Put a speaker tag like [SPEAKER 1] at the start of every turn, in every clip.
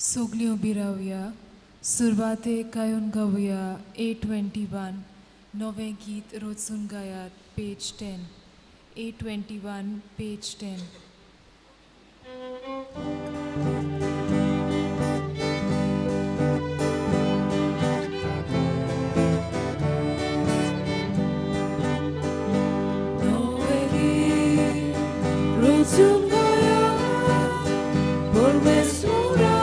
[SPEAKER 1] सगळीं उबी रावया, सुरवातेक गायोन गावया 821 नवें गीत रचून गायात पेज 10 821 पेज 10. नवें गीत रचून गाया परमेश्वरा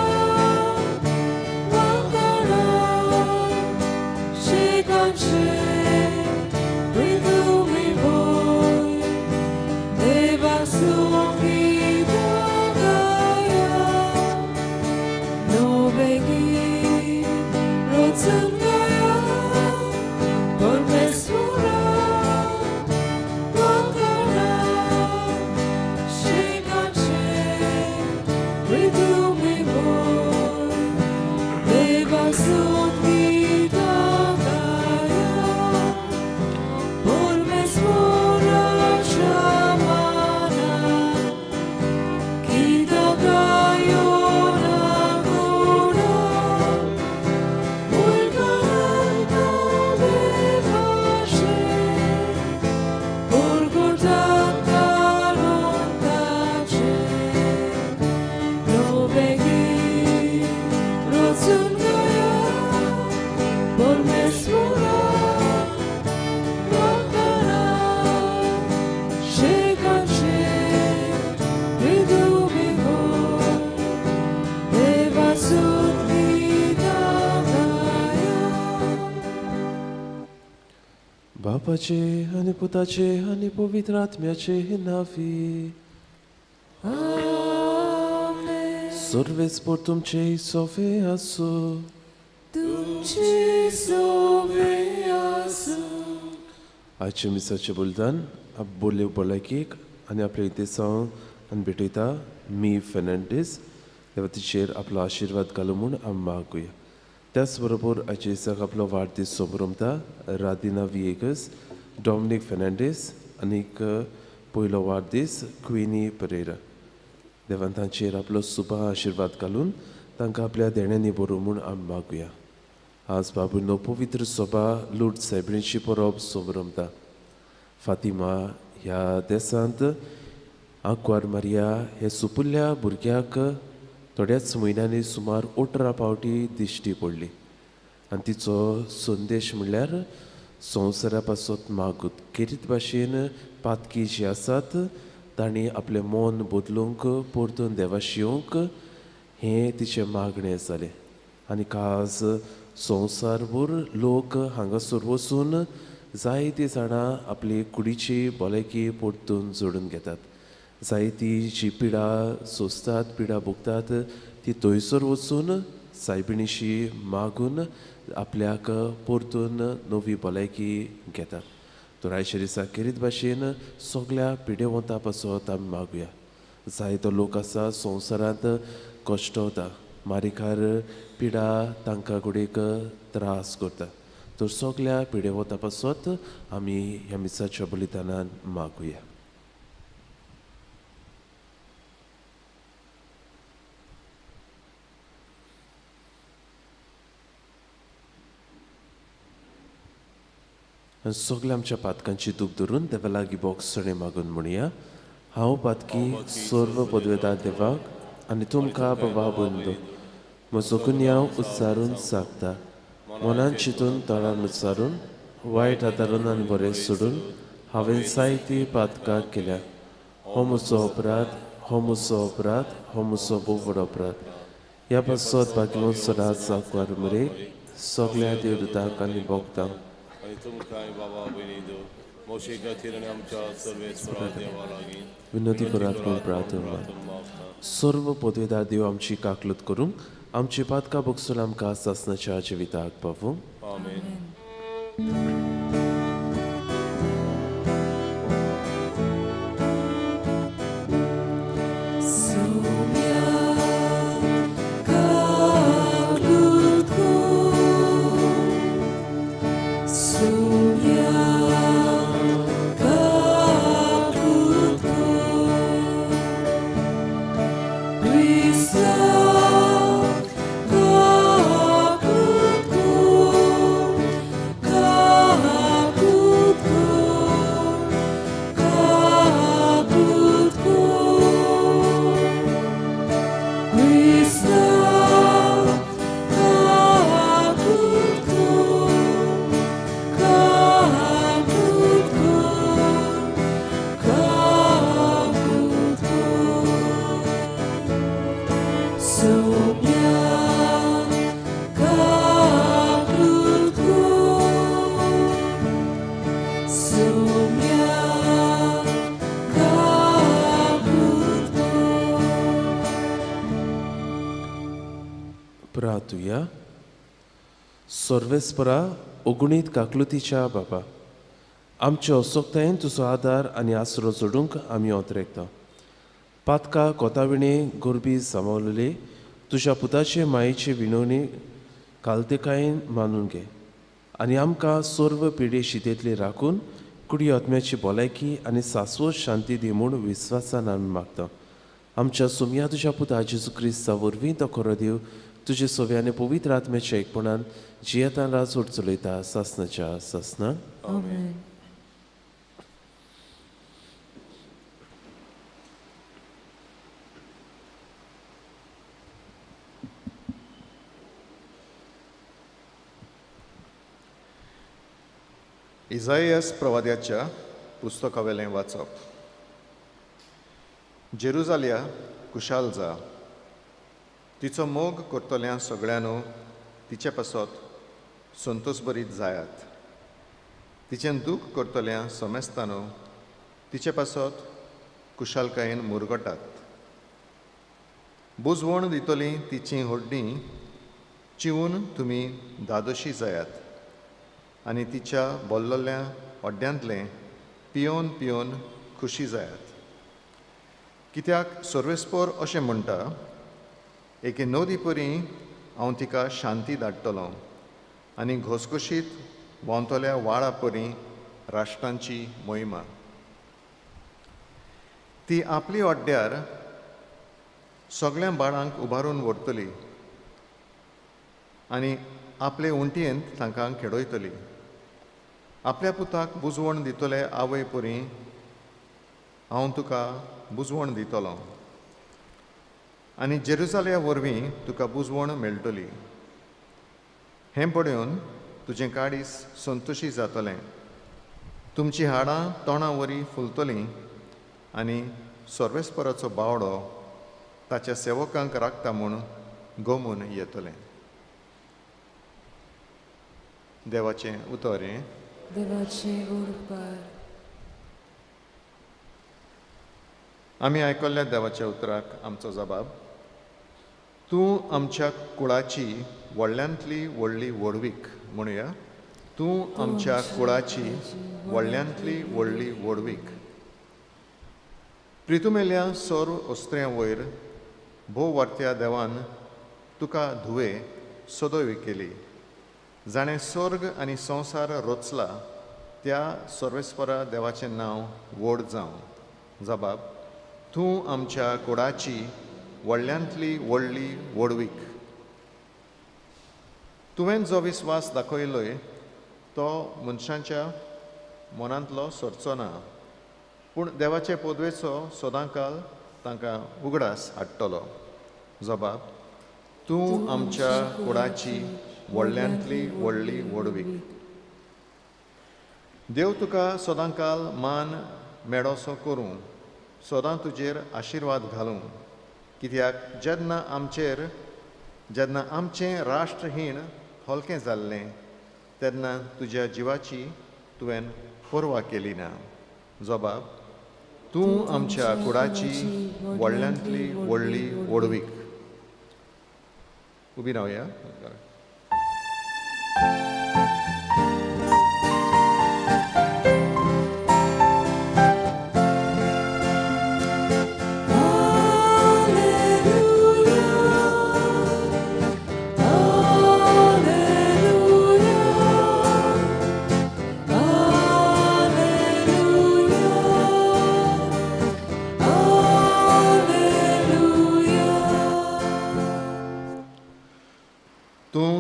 [SPEAKER 2] बापाचे आनी पुताचे आनी पवित्र आत्म्याचे नांवी.
[SPEAKER 1] आमेन.
[SPEAKER 2] सर्वेस्पर तुमचे सोवे आसूं.
[SPEAKER 1] तुमचे सोवे आसूं.
[SPEAKER 2] आजच्या मिसाचें बलिदान बोल्ले भलायकेक आनी आपल्या इतेसांव आनी भेटयता मी फेर्नांडीस देवा तिचेर आपलो आशिर्वाद घालू म्हूण आमी मागूया. त्याच बरोबर आयच्या दिसाक आपलो वाडदीस सोबरमता रादिना विएगस, डॉमिनीक फेर्नांडीस आनीक पयलो वाडदीस क्विनी परेरा. देवान तांचेर आपलो सुबा आशिर्वाद घालून तांकां आपल्या देण्यांनी बरोवं म्हूण आमी मागूया. आज बाबूनो पवित्र सोबा लूट सायबिणीची परब सोबरमता. फातिमा ह्या देसांत आंकवार मारिया हे सुपुल्ल्या भुरग्याक थोड्याच म्हयन्यांनी सुमार 18 पावटी दिश्टी पडली आनी तिचो संदेश म्हणल्यार संवसारा पासत मागूत केरीत भाशेन पातकी जी आसात तांणी आपलें मन बदलूंक परतून देवाशी येवंक हें तिचें मागणें जालें. आनी खास संवसारभर लोक हांगासर वचून जायतीं जाणां आपली कुडीची भलायकी परतून जोडून घेतात. जायती जी पिडा सोंसतात, पिडा भोगतात ती थंयसर वचून सायबिणीशी मागून आपल्याक परतून नवी भलायकी घेतात. तर आयच्या दिसा केरीत भाशेन सगल्या पिडेवंता पासत आमी मागुया. जायतो लोक आसा संवसारांत कश्टवता, मारिकार पिडा तांकां घडयेक त्रास करता. तर सगल्या पिडेवंता पासत आमी ह्या मिसाच्या बलिदानान मागुया. आनी सगल्या आमच्या पातकांची दूख धरून देवा लागीं बोगसणें मागून म्हणया. हांव पातकी सर्व पदवेदार देवाक आनी तुमकां बाबा बंदू म्हजो गुन्यांव उच्चारून सांगता. मनान चिंतून तोंडान उच्चारून वायट आदारून आनी बरें सोडून हांवें जायतीं पातकां केल्या. हो म्हजो अपराध, हो म्हजो अपराध, हो म्हजो भोव व्हड अपराध. ह्या पासत भाग्यवंत सदांच आंकवार मरे सगल्या देवदूतांक आनी भोगतांक विनंती करात म्हूण प्रार्थना. सर्व पदवेदार देव आमची काकलूत करूंक आमची पातकां भोगसून आमकां सासणाच्या जिविताक पावूं.
[SPEAKER 1] आमेन. Cristo.
[SPEAKER 2] प्रार्थुया. सर्वेस्परा अगुणीत काकलुतीच्या बाबा, आमच्या असोक्तायेन तुजो आदार आनी आसरो जोडूंक आमी ओतरेकता. पातका कोताविणे गोरबी सामावलेले तुज्या पुताचे मायेचे विनवणी कालतेकायेन मानून घे आनी आमकां सर्व पिडे शितेंतली राखून कुडी आत्म्याची भलायकी आनी सासवत शांती दी म्हूण विस्वासान आमी मागता. आमच्या सोमया तुज्या पुता जेजू क्रिस्ता वरवीं तो खरो देव तुजे सोव्या आनी पवित्र आत्म्याच्या एकपणान जियेतान राजवट चलयता सासनाच्या सासना.
[SPEAKER 1] आमेन.
[SPEAKER 3] इजायस प्रवाद्याच्या पुस्तकावेलें वाचप. जेरुजाल्या कुशाल जा, तिचो मोग करतल्या सगळ्यांनो तिचे पासत संतोषभरीत जायात. तिचें दूख करतल्या समेस्तानो तिचे पासत कुशालकायेन मुरगटात. बुजवण दितली तिची होडणी चिवून तुमी दादोशी जायात आनी तिच्या बोल्लल्या अड्ड्यांतलें पियोन पियोन खुशी जायात. कित्याक सर्वेस्पोर अशें म्हणटा, एके नदी परी हांव तिका शांती धाडटलो आनी घसघशीत व्हांवतल्या वाळा परी राष्ट्रांची मोहिमा. ती आपली अड्ड्यार सगळ्या बाळांक उबारून व्हरतली आनी आपले उंटयेंत तांकां खेळयतली. आपल्या पुताक बुजवण दितले आवय परी हांव तुका बुजवण दितलो आनी जेरुजाल्या वरवीं तुका बुजवण मेळटली. हें पळोवन तुजें काडीस संतोशी जातलें, तुमचीं हाडां तोंडा वरी फुलतलीं आनी सर्वेस्पराचो बावडो ताच्या सेवकांक राखता म्हूण गमून येतलें. देवाचें उतर हें.
[SPEAKER 1] देवाचे उपकार.
[SPEAKER 3] आमी आयकल्ल्या देवाच्या उतराक आमचो जबाब. तूं आमच्या कुळाची व्हडल्यांतली व्हडली व्हडवीक म्हणुया. तूं आमच्या कुळाची व्हडल्यांतली व्हडली व्हडवीक. प्रितुमेल्या सर्व अस्त्र्यां वयर भोव वाडत्या देवान तुका धुवे सदोय केली. जाणें स्वर्ग आनी संवसार रचला त्या सर्वेस्परा देवाचें नांव व्हड जावं. जबाब, तूं आमच्या कुळाची व्हडल्यांतली व्हडली व्हडवीक. तुवें जो विस्वास दाखयलोय तो मनशांच्या मनांतलो सरचो ना, पूण देवाचे पदवेचो सदांकाल तांकां उगडास हाडटलो. जबाब, तूं आमच्या कुळाची व्हडल्यांतली व्हडली व्हडवीक. देव तुका सदांकाल मान मेळोसो करूं, सदां तुजेर आशिर्वाद घालूं. कित्याक जेन्ना आमचें राष्ट्रहीण हलकें जाल्लें तेन्ना तुज्या जिवाची तुवें पर्वा केली ना. जबाब, तूं आमच्या कुळाची व्हडल्यांतली व्हडली व्हडवीक. उबी रावया.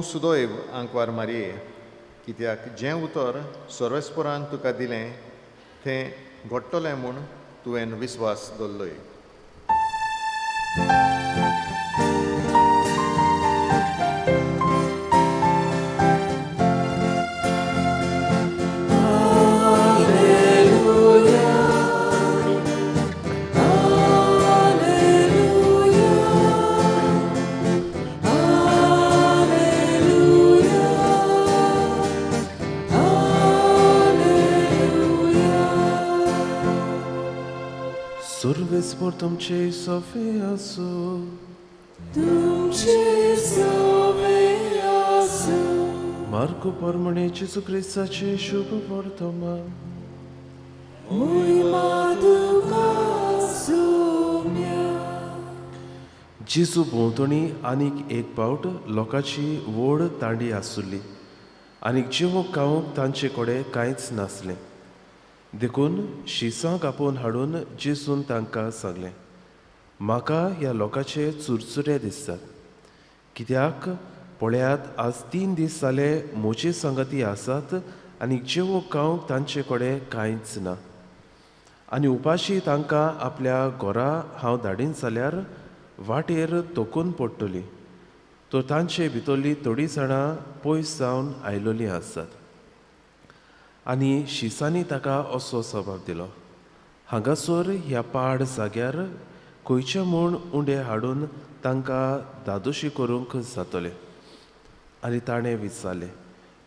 [SPEAKER 3] सुदैव आंकवार मारये, कित्याक जें उतर सर्वेस्परान तुका दिलें तें घडटलें म्हूण तुवें विस्वास दवरलोय.
[SPEAKER 2] सर्वेस्पर तुमचे सोफे आसूं.
[SPEAKER 1] तुमचे सवे आसूं.
[SPEAKER 2] मार्को परमणे जेजू क्रिस्ताचे शुभ वर्तमान.
[SPEAKER 1] मोहिमा तुका सोम्या.
[SPEAKER 2] जेजू भोंवतणी आनीक एक पावट लोकांची व्हड तांडी आसुल्ली आनीक जेवंक खावंक तांचे कडेन कांयच नासलें. देखून शिसांक आपोवन हाडून जेजून तांकां सांगलें, म्हाका ह्या लोकांचे चुरचुरे दिसतात, कित्याक पळयात आज 3 दीस जाले म्हजे संगती आसात आनी जेवंक खावंक तांचे कडेन कांयच ना. आनी उपाशी तांकां आपल्या घरा हांव धाडीन जाल्यार वाटेर तोकून पडटली, तर तांचे भितरली थोडीं जाणां पयस जावन आयलोलीं आसात. आनी शिसांनी ताका असो जबाब दिलो, हांगासर ह्या पाड जाग्यार खंयचे म्हूण उंडे हाडून तांकां धादोशी करूंक जातले. आनी ताणें विचारलें,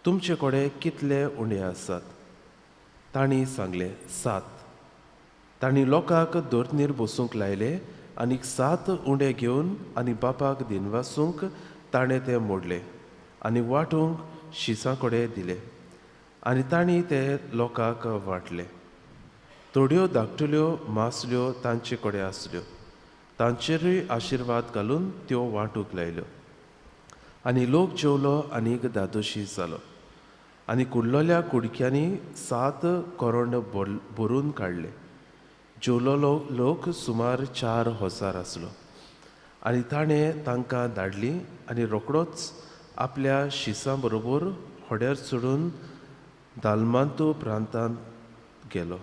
[SPEAKER 2] तुमचे कडेन कितले उंडे आसात? तांणी सांगलें, 7. तांणी लोकांक धर्तणीर बसूंक लायले आनी 7 उंडे घेवन आनी बापाक दिनवासूंक ताणें ते मोडले आनी वांटूंक शिसां कडेन दिले आनी तांणी ते लोकांक वांटले. थोड्यो धाकटुल्यो मासल्यो तांचे कडेन आसल्यो, तांचेरूय आशिर्वाद घालून त्यो वांटूंक लायल्यो. आनी लोक जेवलो आनीक धादोशी जालो. आनी कुडलोल्या कुडक्यांनी 7 करोंड भरून काडले. जेवलो लोक सुमार 4000 आसलो. आनी ताणें तांकां धाडली आनी रोकडोच आपल्या शिसां बरोबर होड्यार चडून दालमांतू प्रांतांत गेलो.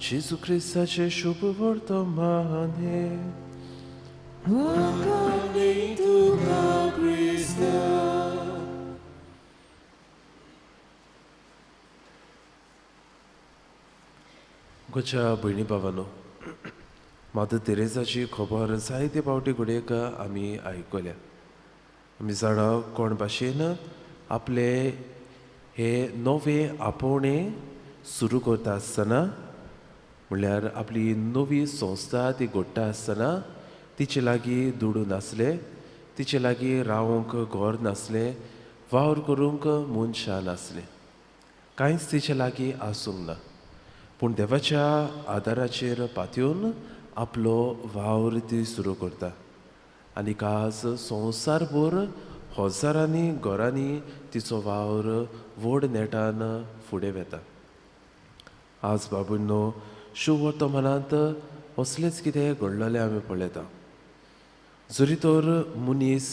[SPEAKER 2] जेजू क्रिस्ताचें शुभ वर्तमान हें.
[SPEAKER 1] वाखाणणी तुका क्रिस्ता.
[SPEAKER 2] गोच्या भयणी भावानो, मादर तेरेजाची खबर जायते फावटी घडयेक आमी आयकल्या. आमी जाणा कोण भाशेन आपले हे नवे आपोवणे सुरू करता आसतना, म्हणल्यार आपली नवी संस्था ती घडटा आसतना तिचे लागीं दुडू नासले, तिचे लागीं रावंक घर नासलें, वावर करूंक मनशां नासलें, कांयच तिचे लागीं आसूंक ना. पूण देवाच्या आदाराचेर पातयेवन आपलो वावर ती सुरू करता आनी आज संवसारभर हजारांनी घरांनी तिचो वावर व्हड नेटान फुडें वता. आज बाबूंनो, शुभवर्तमानांत असलेंच कितें घडलेलें आमी पळयता. जरी तर मनीस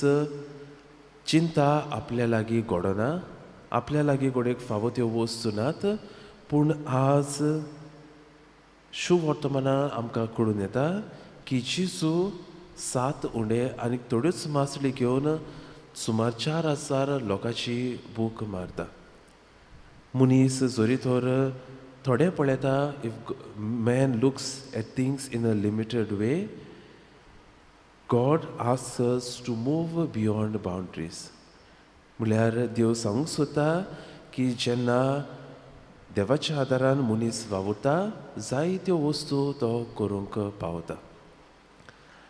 [SPEAKER 2] चिंता आपल्या लागीं घडना, आपल्या लागीं घडयेक फावो त्यो वस्तू नात, पूण आज शुभवर्तमानां आमकां कळून येता की जेजू 7 उंडे आनी थोड्योच मासळी घेवन सुमार 4000 लोकांची भूक मारता. मनीस जरी तर थोडे पळयता, if man looks at things in a limited way, God asks us to move beyond boundaries. म्हणल्यार देव सांगूंक सोदता की जेन्ना देवाच्या आदारान मनीस वावुरता, जायत्यो वस्तू तो करूंक पावता.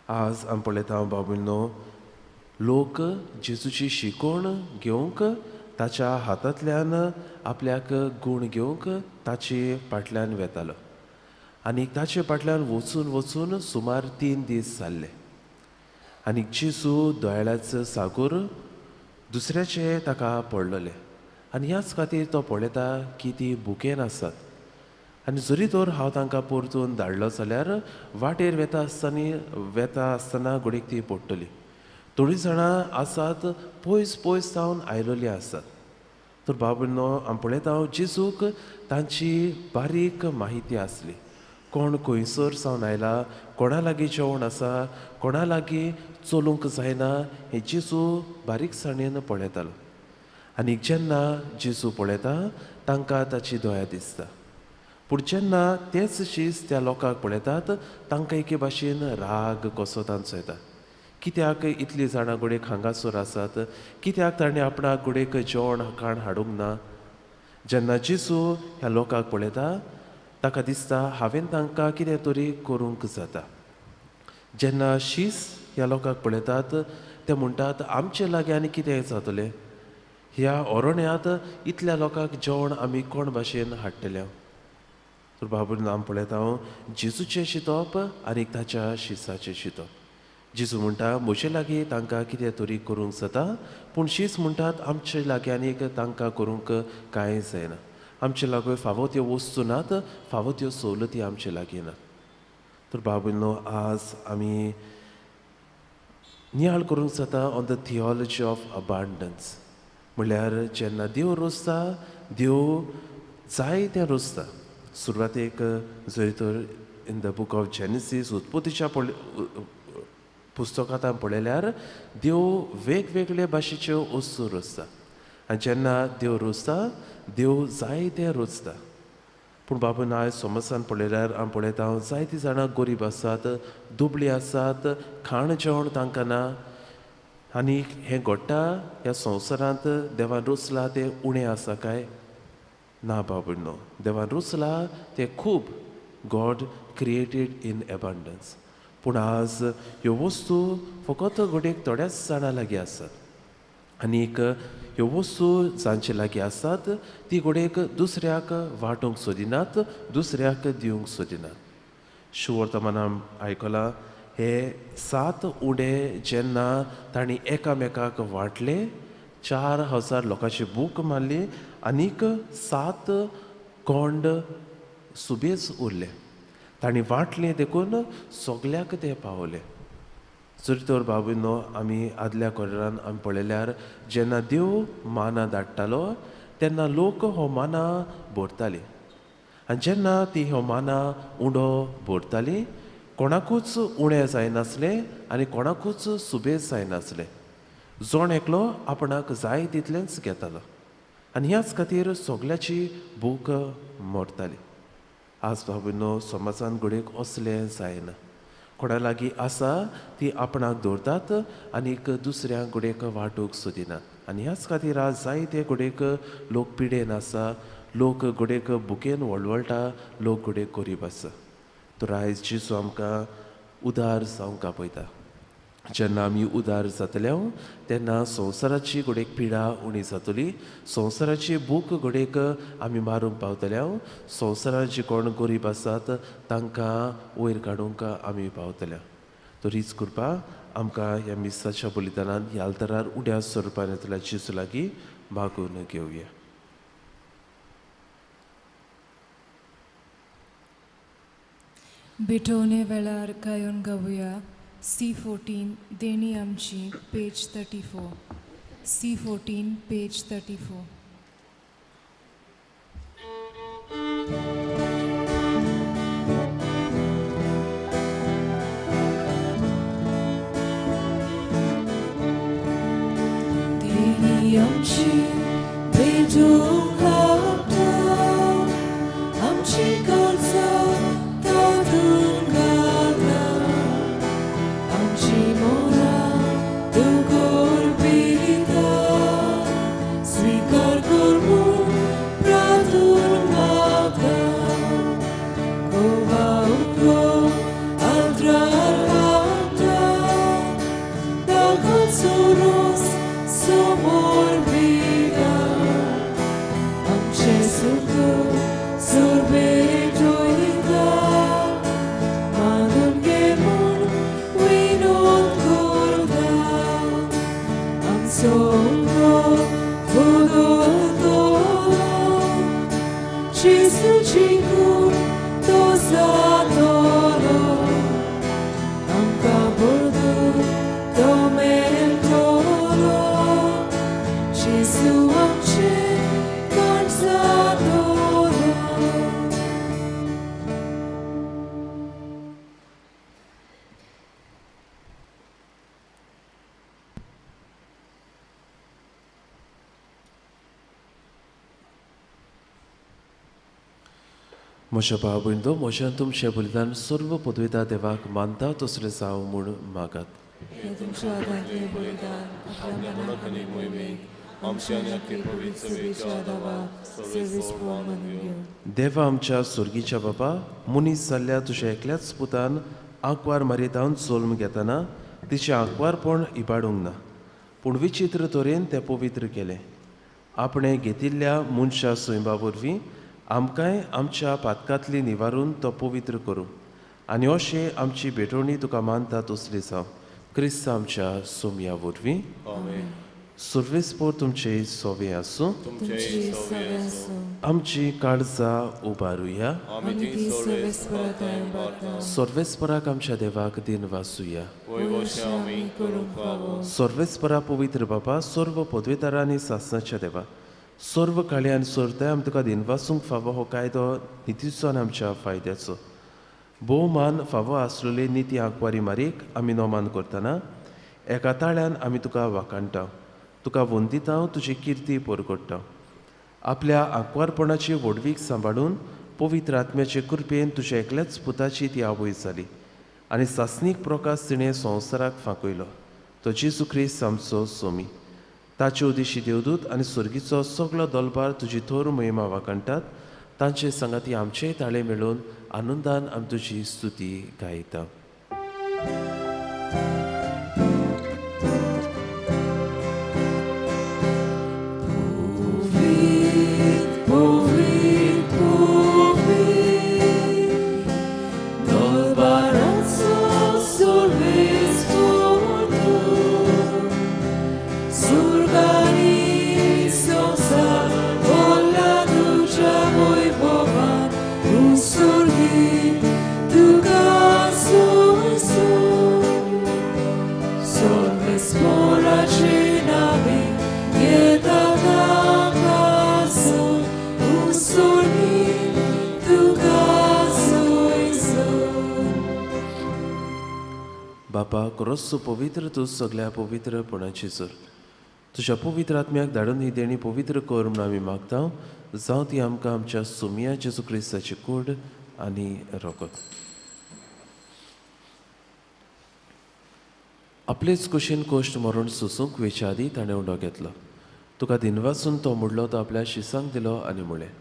[SPEAKER 2] आज आमी पळयता बाबूंनो, लोक जेजूची शिकवण घेवंक, ताच्या हातांतल्यान आपल्याक गूण घेवंक ताचे फाटल्यान वेतालो आनी ताचे फाटल्यान वचून वचून सुमार 3 दीस जाल्ले. आनी जेजू दोयाळाचो सागोर दुसऱ्याचे ताका पडलेले आनी ह्याच खातीर तो पळयता की ती भुकेन आसात आनी जरी तर हांव तांकां परतून धाडलो जाल्यार वाटेर वेता आसतना घडयेक ती पडटली. थोडीं जाणां आसात पयस पयस जावन आयलोलीं आसात. तर बाबूंनो, आमी पळयता जेजूक तांची बारीक म्हायती आसली, कोण खंयसर सावन आयला, कोणा लागीं जेवण आसा, कोणा लागीं चलूंक जायना, हें जेजू बारीकसाणेन पळयतालो. आनी जेन्ना जेजू पळयता तांकां ताची दया दिसता. पूण जेन्ना तेच शीस त्या लोकांक पळयतात तांकां एके भाशेन राग कसो तांचो येता, कित्याक इतलीं जाणां घडयेक हांगासर आसात, कित्याक ताणें आपणाक घडयेक जेवण खाण हाडूंक ना. जेन्ना जेजू ह्या लोकांक पळयता ताका दिसता हांवें तांकां कितें तरी करूंक जाता. जेन्ना शीस ह्या लोकांक पळयतात ते म्हणटात आमचे लागीं आनी कितें जातलें, ह्या अरण्यांत इतल्या लोकांक जेवण आमी कोण भाशेन हाडटले. तर बाबून आमी पळयता हांव जेजूचें शितप आनी ताच्या शिसाचें शितप. जेजू म्हणटा म्हजे लागीं तांकां कितें तरी करूंक जाता, पूण शीस म्हणटात आमचे लागीं आनीक तांकां करूंक कांय जायना, आमचे लागीं फावो त्यो वस्तू नात, फावो त्यो सवलती आमचे लागीं नात. तर बाबूनो आज आमी नियाळ करूंक जाता on the theology of abundance. म्हणल्यार जेन्ना देव रोसता, देव जाय तें रोसता. सुरवातेक जरी तर in the book of Genesis उत्पत्तीच्या पुस्तकांत आमी पळयल्यार देव वेगवेगळे भाशेच्यो वस्तू रोसता आनी जेन्ना देव रोसता देव जाय तें रोसता. पूण बाबून आयज समाजान पळयल्यार आमी पळयता जायतीं जाणां गरीब आसात, दुबळी आसात, खाण जेवण तांकां ना आनी हें घडटा ह्या संवसारांत. देवान रोसला तें उणें आसा काय ना बाबून? देवान रोसला तें खूब, गॉड क्रिएटेड इन एबंडन्स. पूण आज ह्यो वस्तू फकत घडयेक थोड्याच जाणां लागीं आसात आनीक ह्यो वस्तू जांचे लागीं आसात ती घडयेक दुसऱ्याक वांटूंक सोदिनात, दुसऱ्याक दिवंक सोदिनात. शुवर्तमानान आयकलां हे 7 उडे जेन्ना तांणी एकामेकाक वांटले, 4000 लोकांची भूक मारली आनीक 7 कोंड सुबेज उरले. तांणी वांटले देखून सगल्याक ते पावले. जरी तर बाबूनो आमी आदल्या कोरान आमी पळयल्यार जेन्ना देव माना धाडटालो तेन्ना लोक हो माना भरताली आनी जेन्ना ती हो माना उंडो भरताली कोणाकूच उणें जायनासलें आनी कोणाकूच सुबेज जायनासलें. जण एकलो आपणाक जाय तितलेंच घेतालो आनी ह्याच खातीर सगल्याची भूक मरताली. आज बाबूनो समाजान घडयेक असलें जायना. कोणा लागीं आसा ती आपणाक दवरतात आनीक दुसऱ्यांक घडयेक वांटूंक सोदिनात आनी ह्याच खातीर आज जायते घडयेक लोक पिडेन आसा, लोक घडयेक भुकेन वळवळटा, लोक घडयेक गरीब आसा. तर आयज जेजू आमकां उदार जावंक आपयता. जेन्ना आमी उदार जातले तेन्ना संवसाराची घडयेक पिडा उणी जातली, संवसाराची भूक घडयेक आमी मारूंक पावतले, संवसारांत जे कोण गरीब आसात तांकां वयर काडूंक आमी पावतले. तर हीच कृपा आमकां ह्या मिसाच्या बलिदानान ह्या आल्तारार उड्या स्वरुपान येतल्या जेजू लागीं मागून घेवया.
[SPEAKER 1] भेटवणे वेळार गायोन गावया C14 देणी आमची, पेज 34. C14 page 34. देणी आमची भेटूंक लागता, आमची गरजा तातूंत घालता, आमची मोनां तूं कोरपिता, स्वीकार कर म्हूण प्रार्थून मागता. गोवा उगो आल्त्रार हाडटा, ताकाचो रोस समोर पिता, आमचें सुख सोरबेटोयता, मागून घे म्हूण विनोद करता, आमचो उगो बदलतलो, जेजूची कूड तो जातलो, आमकां बदल तो मेळटलो, जेजू आमचें काण जातलो.
[SPEAKER 2] म्हज्या भाव भयणींनो, म्हज्यान तुमचें बलिदान सर्व पदवेता देवाक मानता तसलें जावं म्हूण मागात.
[SPEAKER 1] हें तुमच्या हातांतलें बलिदान आपल्या मनाक आनी मोहिमेक
[SPEAKER 2] देवा आमच्या सुर्गीच्या बापा, मनीस जाल्ल्या तुज्या एकल्याच पुतान आंकवार मारयेतावन जल्म घेतना तिचें आंकवारपण इबाडूंक ना, पूण विचित्र तरेन तें पवित्र केलें. आपणें घेतिल्ल्या मनशा सैमा वरवीं आमकांय आमच्या पातकांतली निवारून तो पवित्र करूं आनी अशें आमची भेटवणी तुका मानता तसली जावं. क्रिस्त आमच्या सोमया वरवीं. सर्वेस्पोर तुमचे सोवे आसूं. आमची काळजां उबारुया. सर्वेस्पराक आमच्या देवाक दिन वासुया. सर्वेस्परा पवित्र बाबा, सर्व पदवेदारा आनी सासणाच्या देवा, सर्व काळी आनी सोरताय आमी तुका दिन वासूंक फावो हो कायदो नितीचो आनी आमच्या फायद्याचो. भोवमान फावो आसलेली निती आंकवारी मारीक आमी नोमान करतना एका ताळ्यान आमी तुका वाखाणटा, तुका वंदिता, तुजी किर्ती परगट्टा. आपल्या आंकवारपणाची व्हडवीक सांबाळून पवित्र आत्म्याचे कृपेन तुज्या एकल्याच पुताची ती आवय जाली आनी सासणीक प्रकाश तिणें संवसाराक फांकयलो. तो जेजू क्रिस्त आमचो सोमी. ताचे उदेशी देवदूत आनी सुर्गीचो सगलो दलबार तुजी थोर महिमा वाखाणटात. तांचे सांगाती आमचेय ताळे मेळून आनंदान आमी तुजी स्तुती गायता. बापा, क्रोसो पवित्र तूं सगल्या पवित्रपणाची जोर. तुज्या पवित्र आत्म्याक धाडून ही देणी पवित्र कर म्हूण आमी मागता. जावं ती आमकां आमच्या सोमया जेजू क्रिस्ताची कूड आनी रगत. आपलेच कुशीन कोश्ट मरण सोसूंक वेच्या आदीं ताणें उंडो घेतलो. तुका दिनवासून तो मोडलो, तो आपल्या शिसांक दिलो आनी म्हणलें,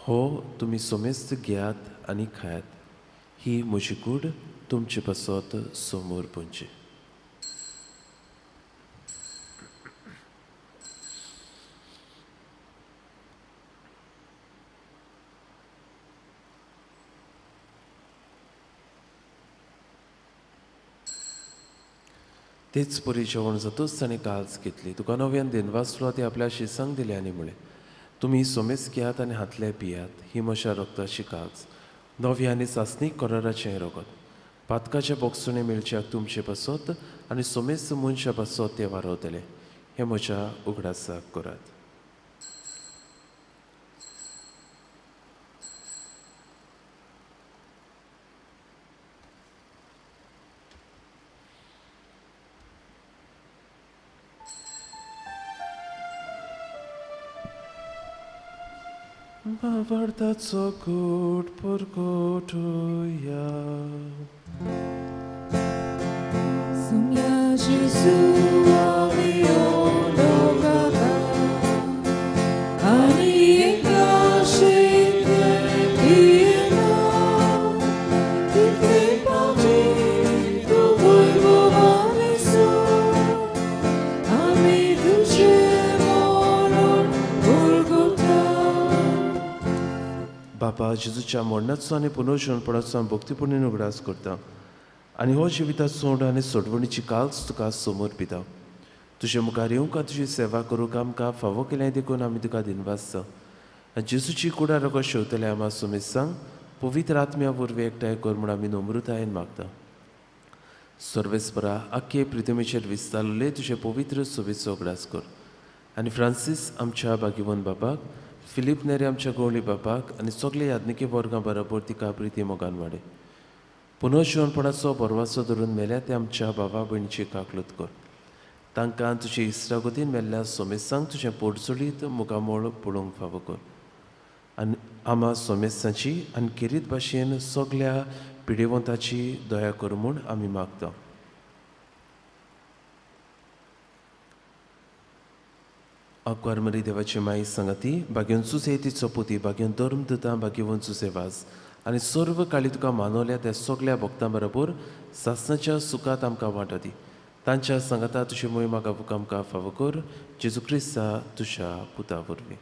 [SPEAKER 2] हो तुमी सोमेस्त घेयात आनी खायात, ही म्हजी कूड तुमचे पासत समोर पुंची. तेच परी जेवण जातूच ताणें काल्स घेतली, तुका नव्यान दिनवासलो, ती आपल्या शिसांक दिली आनी म्हणलें, तुमी सोमेस घेयात आनी हातले पियात, ही म्हज्या रक्ताची काल्स, नव्या आनी सासणीक कराराचें रगत. पातकाचे बोगसुणे मेळच्याक तुमचे पासत आनी सोमेस्त मनशा पासत ते वारवतले. हें म्हज्या उगडासाक करात. भावार्थाचो कूट परगटुया.
[SPEAKER 1] Sumia Jesu avio logata, ani ekashete piena, title pavi tu voivovanesu, ami duce moron Golgotha.
[SPEAKER 2] बापा, जेजूच्या मरणाचो आनी पुनर्जिवनपणाचो आमी भक्तीपुर्णेन उगडास करता आनी हो जिविताचो उंडो आनी सोडवणीची काल्स तुका समर्पिता. तुजे मुखार येवंक तुजी सेवा करूंक आमकां फावो केलें देखून आमी तुका दिनवासता. आनी जेजूची कुडा रगत शेवतले आमा सोमेस्तांक पवित्र आत्म्या वरवीं एकठांय कर म्हूण आमी नम्रतायेन मागता. सर्वेस्परा, आख्खे प्रिथमेचेर विस्तारले तुजे पवित्र सोबेचो उगडास कर आनी फ्रांसीस आमच्या भाग्यवन बापाक, फिलीप नेरे आमच्या गवळी बापाक आनी सगळे याज्ञिकी वर्गां बरोबर तिका प्रिती मोगान वाडय. पुनर्जिवनपणाचो बरवासो धरून मेल्या ते आमच्या बाबा भयणीची काकलूत कर. तांकां तुजे इश्टागतीन मेल्ल्या सोमेस्तांक तुजें पोटचोलीत मुखामळ पळोवंक फावो कर आनी आमा सोमेस्तांची आनी खेरीत भाशेन सगल्या पिडेवंताची दया कर म्हूण आमी मागता. आंकवार मरी देवाची माई सांगाती भाग्यवन सुसे तिचो पुती भाग्यवन धर्म दुतां भाग्यवन सुसे वास आनी सर्व काळी तुका मानवल्या त्या सगल्या भक्तां बरोबर सासणाच्या सुखात आमकां वांटो दी. तांच्या सांगाता तुजे मोहिमा गावूंक आमकां फावो कर जेजू क्रिस्ता तुज्या पुता वरवीं.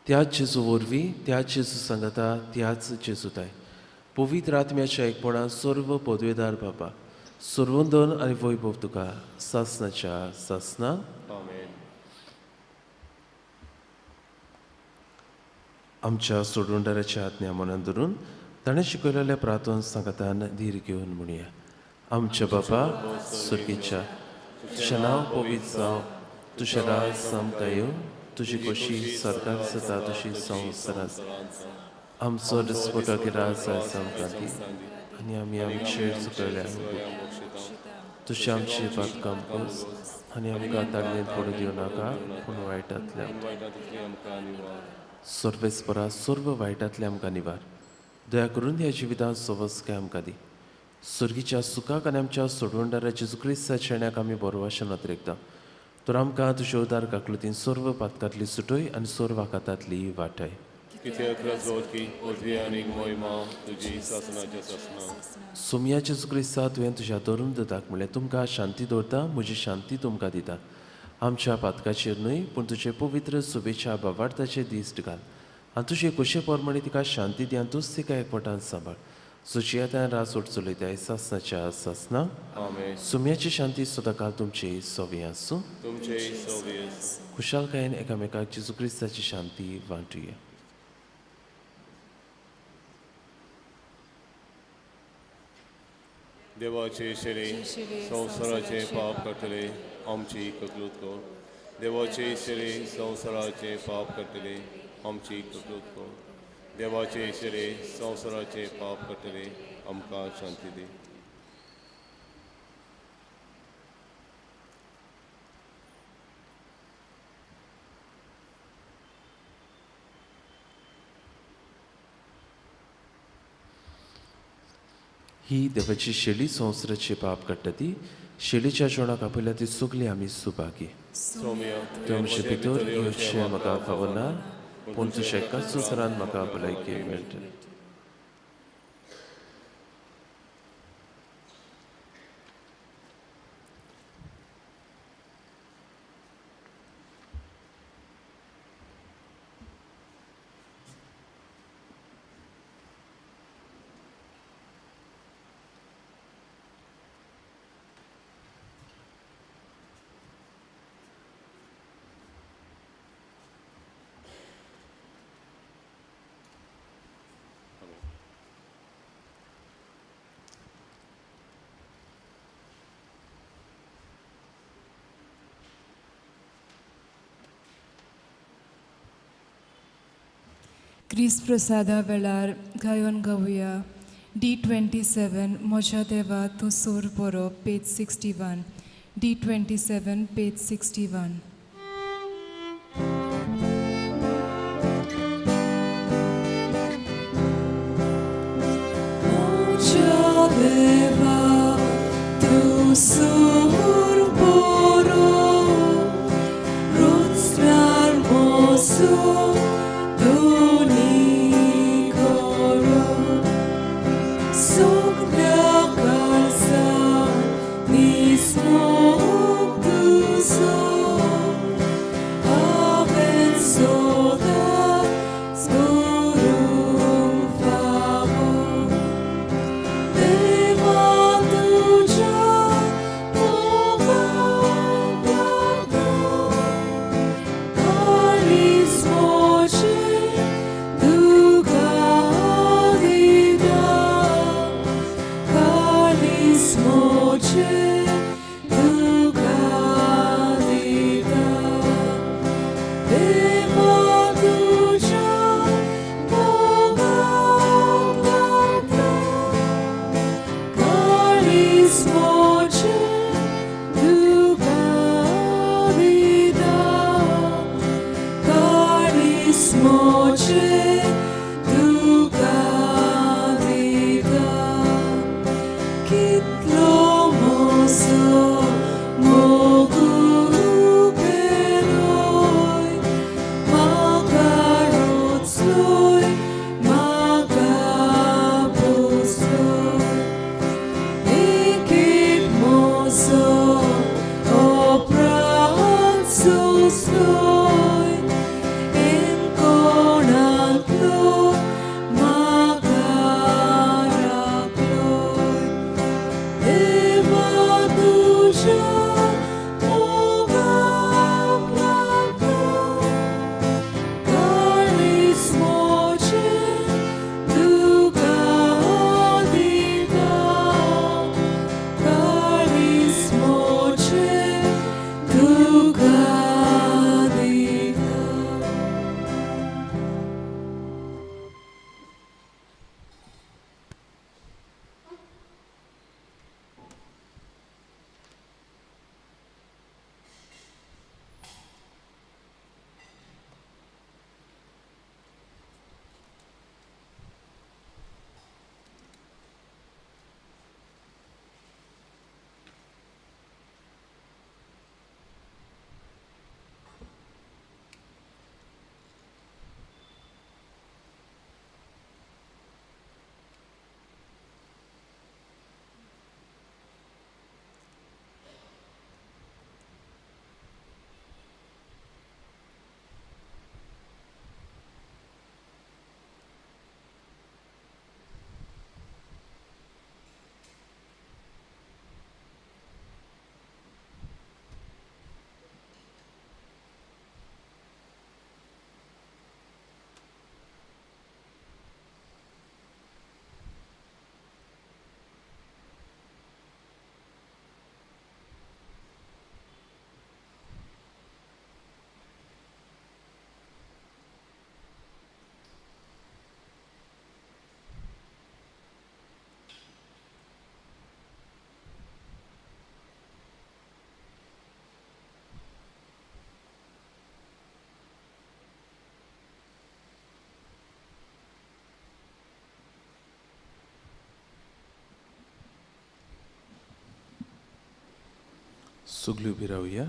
[SPEAKER 2] त्याच जेजू वरवीं, त्याच जेजू सांगाता, त्याच जेजूताय पवित्र आत्म्याच्या एकपणान सर्व पदवेदार बाबा सर्वंदन आनी वैभव तुका सासणाच्या सासना.
[SPEAKER 4] आमेन.
[SPEAKER 2] आमच्या सोडवणदाराच्या आज्ञा मनान धरून ताणें शिकयलेल्या प्रार्थन सांगातान धीर घेवन म्हणया. आमच्या बाबा सुर्गीच्या, तुजें नांव पवित्र जावं, तुजें राज आमकां येवं, तुजी खोशी सरकार जाता तशी संवसारांत. आमचो दिसपटो गिराज आयज आमकां दी आनी आमी आमचेर चुकयल्या तुजें आमची बांदकाम कर आनी आमकां ताळमेळ पडूं दिवं नाका पूण वायटांतल्या सर्वेस्परा सर्व वायटांतल्या आमकां निवार. दया करून ह्या जिवितांत सवस्काय आमकां दी. सुर्गीच्या सुखाक आनी आमच्या सोडवणदारा जेजू क्रिस्ताच्या शेण्याक आमी बरवाशे नदरेकता तर आमकां तुजे उदार काकलुतीन सर्व पातकांतली सुटय आनी सर्व आकातांतली वाटय. सोमया जेजू क्रिस्ता तुवें तुज्या धरून दिताक म्हणलें तुमकां शांती दवरता, म्हजी शांती तुमकां दिता. आमच्या पातकाचेर न्हय पूण तुजे पवित्र सुबेच्या बाबार्थाचे दिश्ट घाल आनी तुजे खोशे प्रमाणे तिका शांती दी आनी तूच तिका एकवटान सांबाळ. सुचियातान रास उठ चलयताय सासनाच्या सासना. सुम्याची शांती सदांकाळ तुमची सवी आसूं. खुशालकायेन एकामेकाक जेजू क्रिस्ताची शांती वांटुया.
[SPEAKER 4] देवाचे शेरे संवसाराचे पाप काडटले आमची ककलूत कर. देवाचे शेरे संवसाराचे पाप काडटले आमची ककलूत कर. देवाचे शेरे संवसाराचे पाप काडटले आमकां शांती दी.
[SPEAKER 2] ही देवाची शेली संवसाराचे पाप काडटा ती शेलीच्या जेवणाक आपयल्या ती सगळी आमी सुभागी. तुमचे भितर येवचें म्हाका फावना पूण तुज्या एकाच उतरान म्हाका भलायकी मेळटली.
[SPEAKER 1] क्रिस्त प्रसादा वेळार गायोन गावया D27 म्हज्या देवा तूं सोर बरो पेज 61 D27 page 61. म्हज्या देवा तूं सोर बरो रोचल्यार मोसो Deva tuja पोसलोय एनकोणांतलो म्हाका राखलोय देवा तुज्या मोगाक लागून काळीज म्हजें तुका दिता काळीज म्हजें तुका दिता.
[SPEAKER 2] सगळी उबी रावया.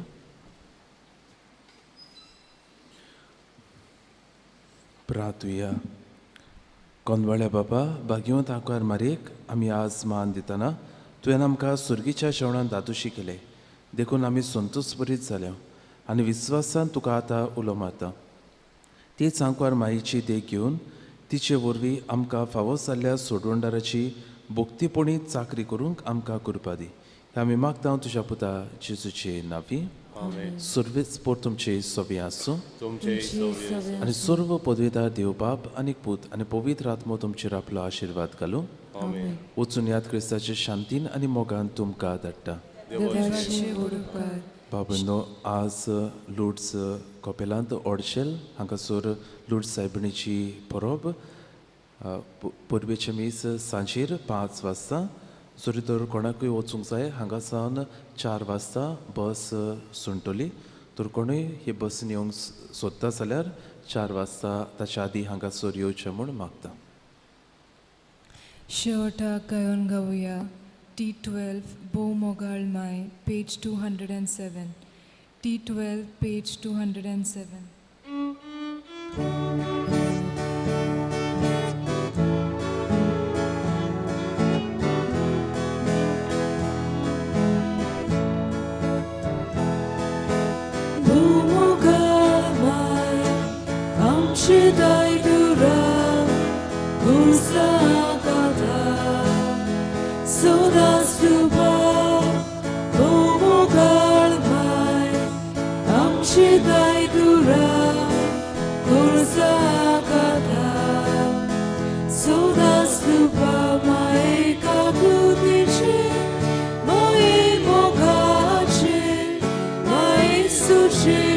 [SPEAKER 2] प्रार्थुया. कोनवाळ्या बाबा, भाग्यवंत आंकवार मारयेक आमी आज मान दितना तुवें आमकां सुर्गीच्या जेवणान दादोशी केले देखून आमी संतोष बरीत जाल्या आनी विस्वासान तुका आतां उलो मारता. तीच आंकवार माईची देख घेवन तिचे वरवीं आमकां फावो जाल्ल्या सोडवणदाराची भक्तीपणी चाकरी करूंक आमकां कृपा दी. आमी मागता तुज्या पुता जेजूचे नांवी. सर्वेच पोर तुमचे सोबी आसूं आनी सर्व पदवेदार देव बाप आनी पूत आनी पवित्र आत्मो तुमचेर आपलो आशिर्वाद घालूं. वचून याद क्रिस्ताचे शांतीन आनी मोगान तुमकां धाडटा. बाबनो, आज लुड्स कपेलांत ओडशेल हांगासर लुड्स सायबिणीची परब परबेचें मीस सांजेर 5 वाजता. जरी तर कोणाकूय वचूंक जाय हांगा सावन 4 वाजता बस सुंटली. तर कोणूय हे बसीन येवंक सोदता जाल्यार 4 वाजता ताच्या आदी हांगासर येवचें म्हूण मागता.
[SPEAKER 1] शेवटाक गायोन गावया T12 भोव मोगाळ my, page 207. T12 page 207. Suci.